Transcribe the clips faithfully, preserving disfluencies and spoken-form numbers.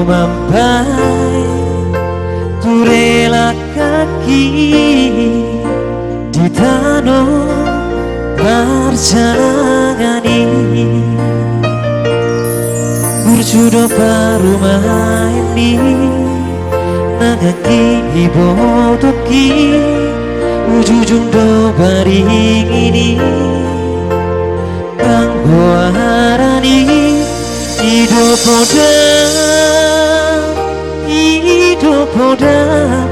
Mambahen ture langkangki di tano parjalangan i. Burju do parumaenmi, nang anggi ibotoonki, ujujung do baringin i. Nang goaran i, i do podam, i do podam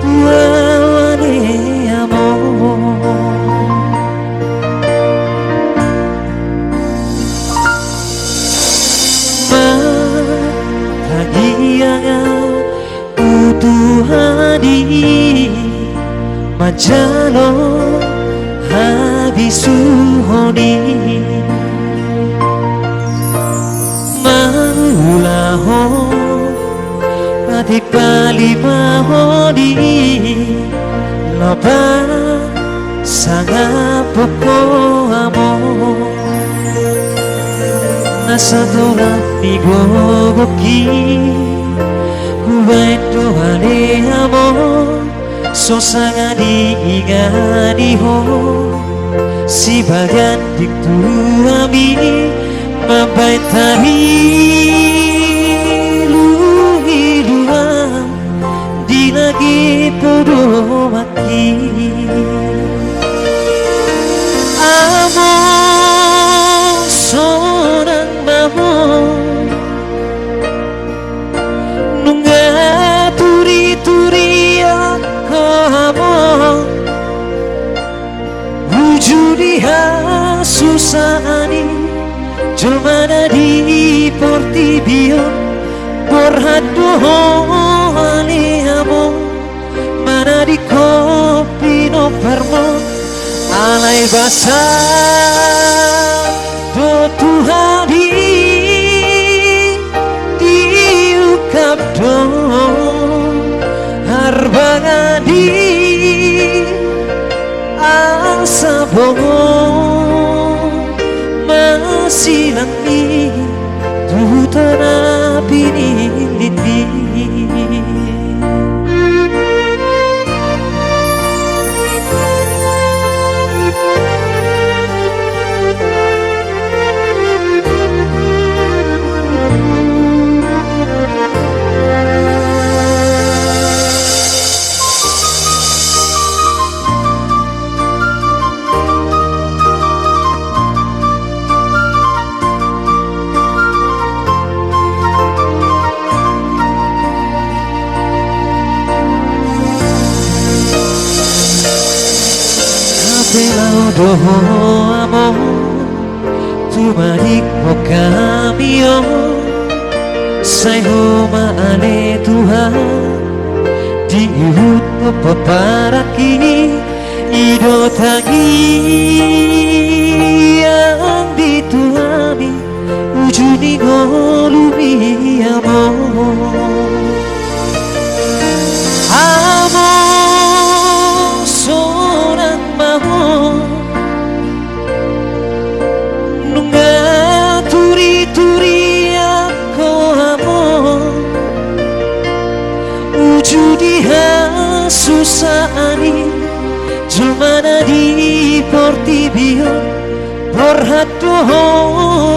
tu ahu ale among. Martangiang ahu tu Tuhan i, manjalo habisuhon i. Mangulahon patik palimahon i, laho pasangap ho among. Na satoran ni gogongki hubahen do ale among, so sanga diingani ho sibagian ding tu hami, mambahen tariluhiluan di lage podomanki. Among, sonang ma ho, nunga turiturian ho among. Uju di hasusaan i jolma na di portibi on, borhat do ho ale among, manadingkon pinomparmon. Alai basa do Tuhan i, diungkap do harbangan i, asa bongot masilang i tu huta na pinillit i. Hape laho do ho among, tumadingkon hami on. Sai ho ma ale Tuhan, di huhut pomparanki, i do tangiang di tu hami, uju ni ngolumi among. Among, sonang ma ho, nunga turiturian ho among. Uju di hasusaan i jolma na di portibi on, borhat do ho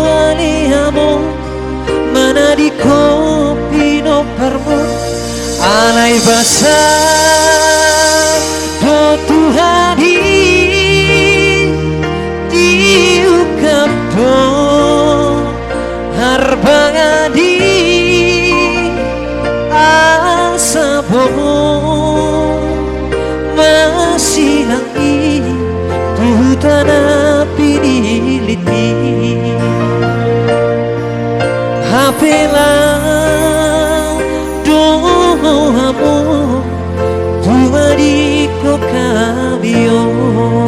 ale among, manadingkon pinomparmon. Alai basa do Tuhan i, diungkap do harbangan i, asa bongot masilang i tu huta na pinillit i. Hape laho do ho among, tumadingkon hami on.